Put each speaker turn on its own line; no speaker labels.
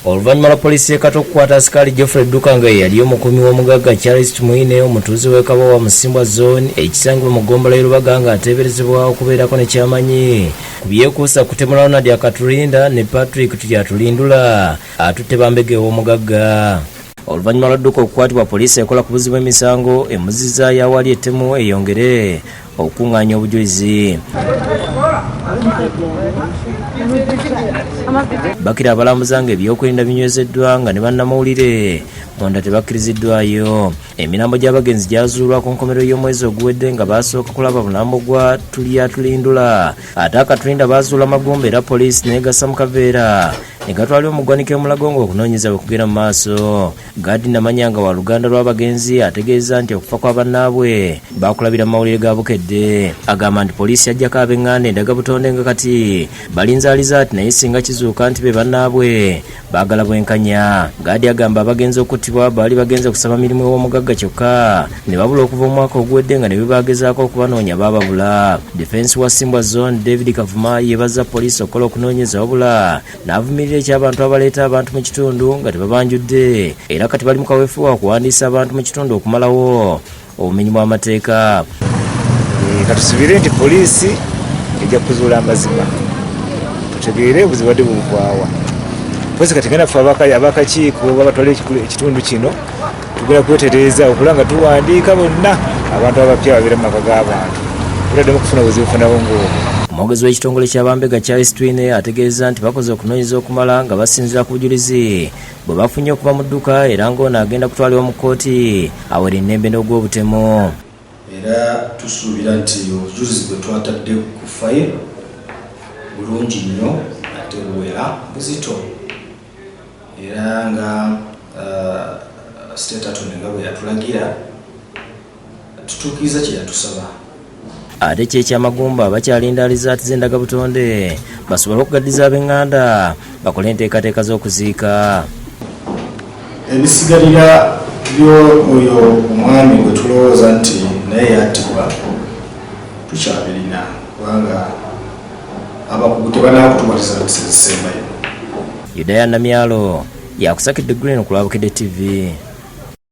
Oluvannyuma lwa poliisi y'e Katwe okukwata asikaali Geoffrey Dduka nga ye yali omukuumi w'omugagga Charles Tumwine omutuuze w'e Kabowa mu Ssimbwa Zone ekisangibwa mu ggombolola y'e Lubaga ng'ateeberezebwa okubeerako ne ky'amanyi ku byekuusa ku kutemula Ronald Akaturinda ne Patrick Turyatulindula atutte bambega ew'omugagga. Oluvannyuma lwa Dduka okukwatibwa poliisi ekola ku buzzi bw'emisango emuzzizaayo awali ettemu eyongere okukungaanya obujulizi. Bakira abalambuza nga ebyokwerinda binywezeddwa nga ne bannamawulire munda tebakkiriziddwayo. Emirambo gy'abagenzi gyazuulwa ku nkomerero y'omwezi oguwedde nga baasooka kulaba mulambo gwa Tulyatulindula ate Akatulinda baazuula magumba era poliisi n'egassa mu kaveera ne gatwalibwa mu ggwanika e Mulago ng'okunoonyereza bwe kugenda mu maaso. Gad Namanya nga wa luganda lw'abagenzi ategeezza nti okufa kwa bannaabwe baakulabira mu mawulire ga Bukedde. Agamba nti poliisi yaggyako ab'enganda endagabutonde nga kati balinze alizaati naye singa kizuuka nti be bannaabwe baagala bwenkanya. Gad agamba abagenzi okuttibwa baali bagenze kusaba mirimu ew'omugagga kyokka ne babula okuva omwaka oguwedde nga ne bwe baagezaako okubanoonya baababula. Difensi wa Ssimbwa Zone David Kavuma yeebazza poliisi okukola okunoonyereza wabula n'avumirira eky'abantu abaleeta abantu mu kitundu nga tebabanjudde era kati bali mu kaweefube wa kuwandiisa abantu mu kitundu okumalawo obumenyi bw'amateeka.
Eh, katusubire nti poliisi ejja kuzuula amazima tutegeere obuzibu badde buvaawa. Poliisi kati genda ffe abakakiiko babatwala ekitundu kino tugenda kwetereeza okula nga tuwandiika bonna abantu abapya babeera mu maka g'abantu tutaddemu kufuna buzibu funawo ng'obwo.
Omwogezi w'ekitongole kya bambega Charles Twine ategeeza nti bakoze okunoonyereza okumala nga basinziira ku bujulizi bwe bafunye okuva mu dduka era ng'ono agenda kutwalibwa mu kkooti awera ennembe n'ogw'obutemu.
Era tusuubira nti obujulizi bwe twatadde ku fayiro bulungi nnyo ate buwera buzito. Era nga State Attorney nga bwe yatulagira tutuukiriza kye yatusaba.
Ate kyo eky'amagumba bakyalinda alizaati z'endagabutonde basobole okugaddiza ab'enganda bakole enteekateeka z'okuziika.
Ebisigalira by'oyo omwami gwe tulowooza nti naye yattibwa tukyabirina kubanga abakugu tebanaba kutuwa results ezisembayo.
Yudaya Namyalo yakusakidde Green ku lwa Bukedde TV.